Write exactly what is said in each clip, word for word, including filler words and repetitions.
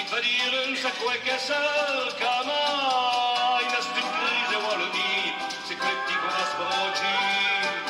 Qui va dîre ène sacwè qu'èst sèl, qu'amai, dins ç' pîse di Walonîye, c'èst qwè qui va s' prodjîre.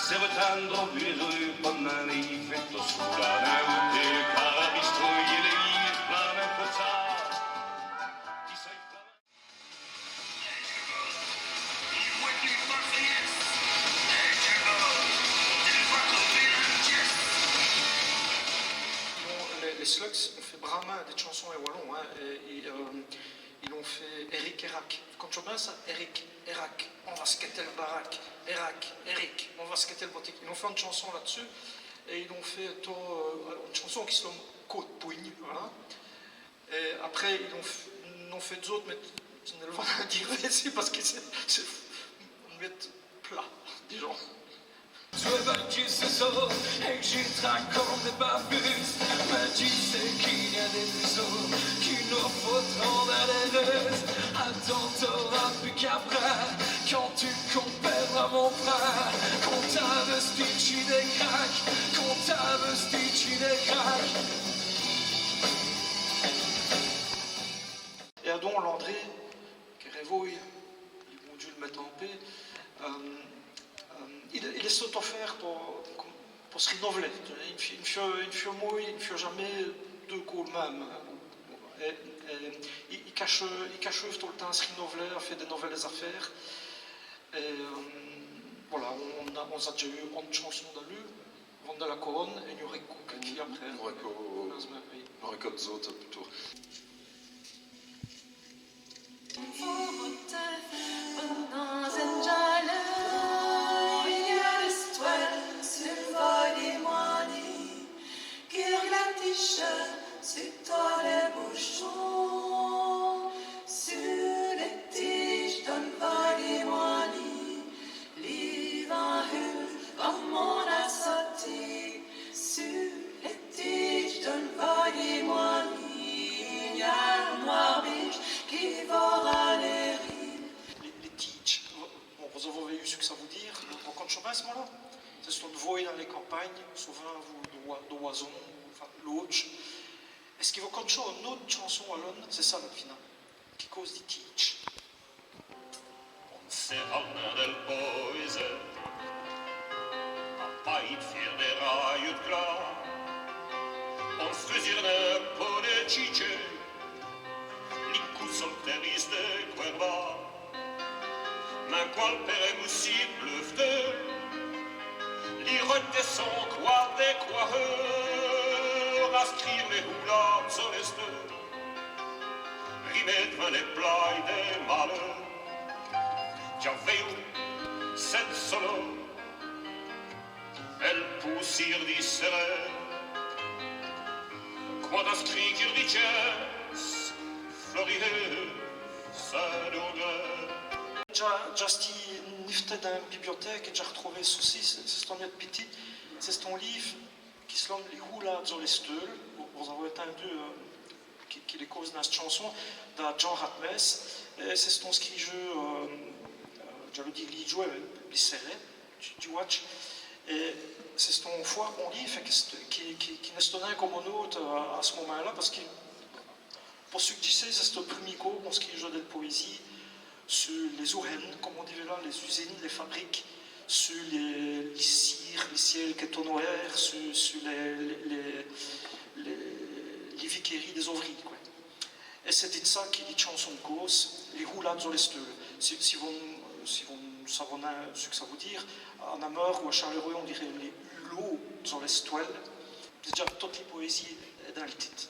C'èst tindre, bia, pus d' mins, i fêt tot soûl, a n'in côté, car a bistrî, i lèye, a n'in côté. Bon, les, les Slugs ont fait bramint dès tchansons è walon, hein, èt i, euh, il ont fêt Eric Erac. Quand tu mètes ça, Eric Erac, on va squatter le baraque, Erac, Eric, on va squatter le boutique. Ils ont fait une chanson là-dessus, et ils ont fait, euh, une chanson qui se nomme Côte Pougne, voilà. Èt après, ils ont f-, ils ont fêt d'ôtes, mais je ne vais pas dire ici parce que c'est, c'est, on met plat, disons. Dji vos dîre, c'èst ça, èt dji traque come dès bafus, mins dji sé qu'i gn-a dès fusards qui nos foutront dins lès reuwes. Atoû, t'âras pus qu'a brès, quand tu compéreras mon frére, qu'on t'a vèstî dè crac, qu'on t'a vèstî dè crac. Èt adon, Landré, qu'èst rèvoyî, li bon Diu l' mète en pés, euh, euh, il, il èst tot à fé po, po s' rinouv'ler. I n' fieut, i n' fieut, i n' fieut mouwêt, i n' fieut jamés deûs côps l' min.me. Èt, èt, i, i cache, i cache tot l' timps s' rinouv'ler, fé dès nouvèlès afêres. Èt, euh, voilà, on, on a, on-z-a d'dja yeû one chanson da lu, Vant dè la Cohone, èt i gn-aurè qwè qu'i après. I gn-aurè qwè, i gn-aurè qwè d'ôtes, plutôt. Lès, lès titches, bon, vos-avoz vèyu ç' qui ça vout dîre, vos, vos conèchoz bin ç' mot-là ? C'è-st-one vôye dins lès campagnes, sovint avou dès, dès wazons, enfin, lôdjes. Èst-ce qui vos conèchoz one ôte tchanson walone, c'èst ça, la finale, qui cause dès titches. On s' sèrè al min dèl pôésèye, a pâyî d' fé dès rayes d' clârs. On s' rèzîrne po dès tchitchès, li coûp so l' tèrisse dè cwèrbas. Mins qwand l' père èst moussî d' pleûveû, li rètèt sès cwârts dè cwèheûr, a scrîre lès houlas so lès steûles. Rimète vint lès playes dès maleûrs. Dj'a vèyu cène sola, èl poussîre di sèrè. Qwand a scrît qu'i r'dîjeût, fleurit sès dôrts. Dj'a, dj'a stî nifter dins ène bibliothèque èt dj'a r'trouvè ceci, c'è-st-on p'tit, c'è-st-on lîve qui s' lome Li houla d'zos lès steûles, vos, vos-avoz ètindu, euh, qui, qui lès cause dins cène tchanson, da Jean Radmès. Èt c'è-st-on scrîjeû, euh, euh, dj'aleûve dîre lîdjwès, mins pus sèré, dji, dji wadje. Èt c'è-st-on fwért bon lîve, qui, qui, qui, qui n'èst nin come on-ôte, euh, a ç' momint-là, pace qui po ç' qui dj' sé, c'è-st-on prumî côp qu'on scrîjeût dèl powésîye su lès-ourènes, come on dit la, lès-usines, lès-fabriques, su lès, lès cîrs, lès ciéls qu'èstin.n' wêre, su, su lès, lès, lès, lès, lès vikèrîyes dès-ouvrîyes, qwè. Èt c'èst di ça qui lès tchansons causèt, Li houla d'zos lès steûles. Si, si vos, si vos n' savoz nin ç' qui ça vout dîre, a Nameur ou a Châlerwè, on dîreut Li hulot d'zos lès steûles. Dèdja, tote li powésîye èst dins l' tite.